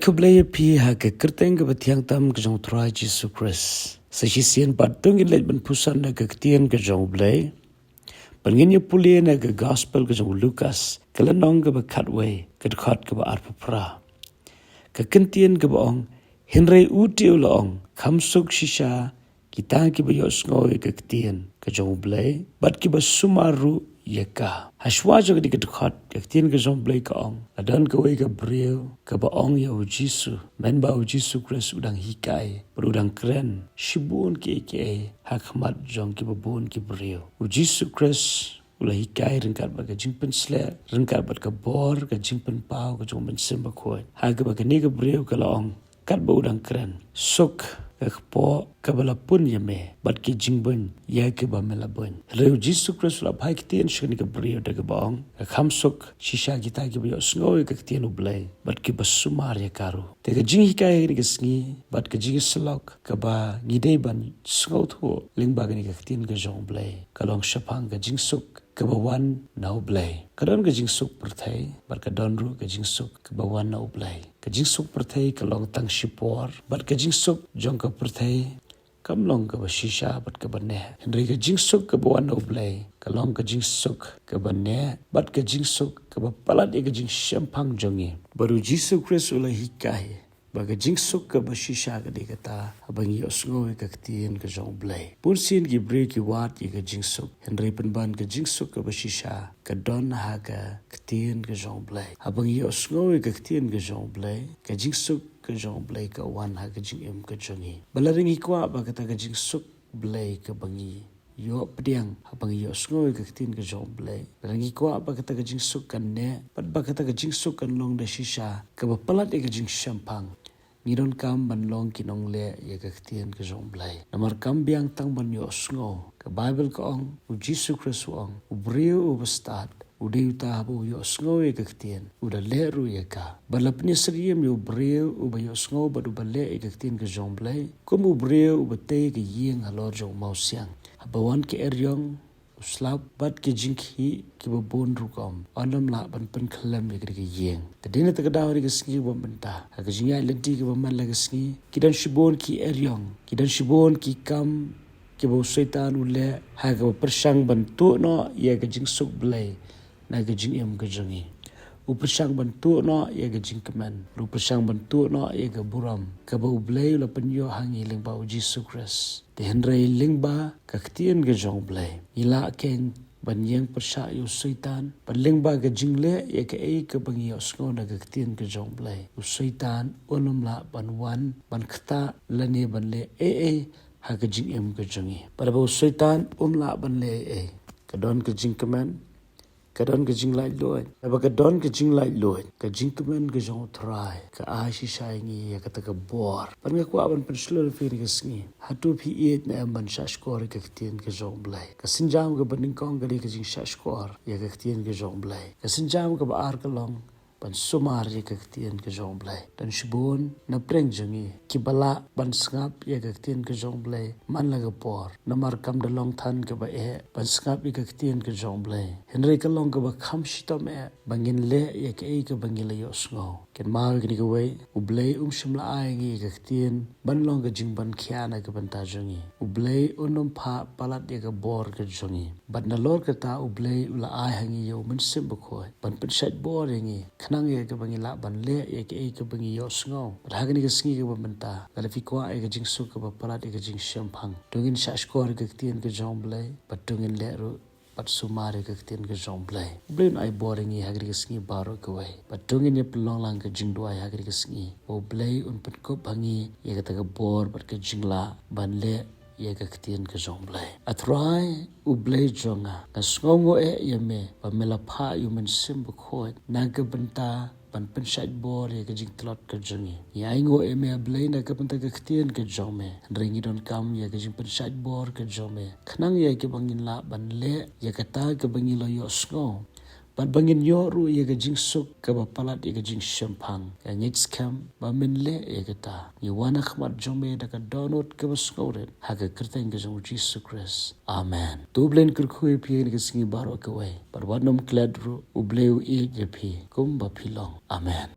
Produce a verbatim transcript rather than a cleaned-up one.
Khublei ïa phi ha ka kyrteng kaba thiang tam ka jong U Trai Jisu Khrist. Sa shisien pat to ngin leit ban puson na ka ktien ka jong U Blei. Bad ngin ïa pule na ka gospel ka jong u Lukas, ka lynnong kaba khatwei, ka dkhot kaba arphew phra. Ka kyntien kaba ong, hynrei u te u la ong, kham suk shisha kita kiba ïohsngew ïa ka ktien ka jong U Blei, bad kiba sumar ruh ïa ka. Hashwa jong kane ka dkhot, ka ktien ka jong U Blei ka ong, la don kawei ka briew kaba ong ïa U Jisu, mynba U Jisu Khrist u dang hikai bad u dang kren shibun kiei kiei ha khmat jong kiba bun ki briew. U Jisu Khrist u la hikai ryngkat bad ka jingpynsleh, ryngkat bad ka bor, ka jingpynpaw ka jong U Mynsiem Bakhuid. Ha kaba kane ka briew ka la ong, katba u dang kren, suk ka kpoh kaba la pun ïa me bad ki jingbuin ïa kiba me la buin. Hynrei U Jisu Khrist u la phai ktien sha kane ka briew da kaba ong, ka kham suk shisha kita kiba ïohsngew ïa ka ktien U Blei bad kiba sumar ïa ka ruh. Te ka jinghikai ha kane ka sngi bad ka jingïasyllok kaba ngi dei ban sngewthuh lyngba kane ka ktien ka jong U Blei, ka long shaphang ka jingsuk kaba wan na U Blei. Ka don ka jingsuk pyrthei bad ka don ruh ka jingsuk kaba wan na U Blei. Ka jingsuk pyrthei ka long tang shipor, bad ka jingsuk jong ka pyrthei kam long kaba shisha bad kaba neh. Hynrei ka jingsuk kaba wan na U Blei ka long ka jingsuk kaba neh bad ka jingsuk kaba palat ïa ka jingshemphang jong ngi. Bad U Jisu Khrist u la hikai ba ka jingsuk kaba shisha ka dei kata haba ngi ïohsngew ïa ka ktien ka jong U Blei. Bunsien ki briew ki wad ïa ka jingsuk, hynrei pynban ka jingsuk kaba shisha ka don ha ka ktien ka jong U Blei. Haba ngi ïohsngew ïa ka ktien ka jong U Blei, ka jingsuk ka jong U Blei ka wan ha ka jingim ka jong ngi. Balei ngi kwah ba kata ka jingsuk Blei kaba ngi ïoh pdiang haba ngi ïohsngew ïa ka ktien ka jong U Blei? Balei ngi kwah ba kata ka jingsuk kan neh bad ba kata ka jingsuk kan long da shisha kaba palat ïa ka jingshemphang? Ngi donkam ban long ki nongleh ïa ka ktien ka jong U Blei. Namar kam biang tang ban ïohsngew. Ka Baibl ka ong, U Jisu Khrist u ong, u briew uba stad u dei uta haba u ïohsngew ïa ka ktien, u da leh ruh ïa ka. Bad la pynïasyriem ïa u briew uba ïohsngew bad uba leh ïa ka ktien ka jong U Blei kum u briew uba tei ka ïing halor jong u mawsiang. Haba wan ka eriong, u slap bad ki jingkhih kiba bun rukom, un ym lah ban pynkhyllem ïa kane ka ïing. Te dei na kata ka daw ha kane ka sngi bym bynta, ha ka jingïaid lynti kaba man la ka sngi, ki don shibun ki eriong, ki don shibun ki kam kiba u Soitan u leh ha kaba pyrshang ban tuh noh ïa ka jingsuk Blei na ka jingim ka jong ngi. U pyrshang ban tuh noh ïa ka jingkmen, u pyrshang ban tuh noh ïa ka burom kaba U Blei u la pynïoh ha ngi lyngba U Jisu Khrist. Te hynrei lyngba ka ktien ka jong U Blei ngi lah keiñ ban ïeng pyrshah ïa u Soitan, bad lyngba ka jingleh ïa kaei kaba ngi ïohsngew na ka ktien ka jong U Blei, u Soitan un ym lah ban wan ban ktah lane ban leh ei ei ha ka jingim ka jong ngi. Bad haba u Soitan um lah ban leh ei ei, ka don ka jingkmen, ka don ka jinglaitluid. Haba ka don ka jinglaitluid, ka jingkmen ka jong U Trai ka ai shisha ïa ngi ïa kata ka bor. Bad nga kwah ban pynshlur ïa phi ha kane ka sngi, hato phi ïeit ne em ban shahshkor ïa ka ktien ka jong U Blei? Ka sienjam kaba nyngkong ka dei ka jingshahshkor ïa ka ktien ka jong U Blei. Ka sienjam kaba ar ka long ban sumar ïa ka ktien ka jong U Blei. Don shibun na pdeng jong ngi kiba lah ban sngap ïa ka ktien ka jong U Blei man la ka por, namar kam da long than kaba eh ban sngap ïa ka ktien ka jong U Blei. Hynrei ka long kaba kham shitom eh ba ngin leh ïa kaei kaba ngi la ïohsngew. Kynmaw ïa kane kawei, U Blei um shym la ai ïa ngi ïa ka ktien ban long ka jingban khia na ka bynta jong ngi. U Blei un ym phah palat ïa ka bor ka jong ngi. Bad nalor kata U Blei u la ai ha ngi ïa U Mynsiem Bakhuid ban pynshait bor ïa ngi, khnang ïa kaba ngi lah ban leh ïa kaei kaba ngi ïohsngew. Bad ha kane ka sngi kaba mynta, lada phi kwah ïa ka jingsuk kaba palat ïa ka jingshemphang, to ngin shahshkor ïa ka ktien ka jong U Blei, bad to ngin leh ruh bad sumar ïa ka ktien ka jong U Blei. U Blei un ai bor ïa ngi ha kane ka sngi baroh kawei. Bad to ngin ïa pynlong lang ka jingduwai ha kane ka sngi, ba U Blei un pynkup ha ngi ïa kata ka bor bad ka jinglah ban leh ïa ka ktien ka jong U Blei. A Trai U Blei jong nga, nga sngewnguh eh ïa me ba me la phah ïa U Mynsiem Bakhuid na ka bynta ban pynshait bor ïa ka jingtlot ka jong ngi. Ngi ainguh ïa me A Blei na ka bynta ka ktien ka jong me. Hynrei ngi donkam ïa ka jingpynshait bor ka jong me, khnang ïa kaba ngin lah ban leh ïa kata kaba ngi la ïohsngew, bad ba ngin ïoh ruh ïa ka jingsuk kaba palat ïa ka jingshemphang. Nga ngeit skhem ba men leh ïa kata. Ngi wan ha khmat jong me da ka dohnud kaba sngewrit, ha ka kyrteng ka jong U Jisu Khrist. Amen. To U Blei un kyrkhu ïa phi ha kane ka sngi baroh kawei. Bad wat nym klet ruh, U Blei u ïeit ïa phi kumba phi long. Amen.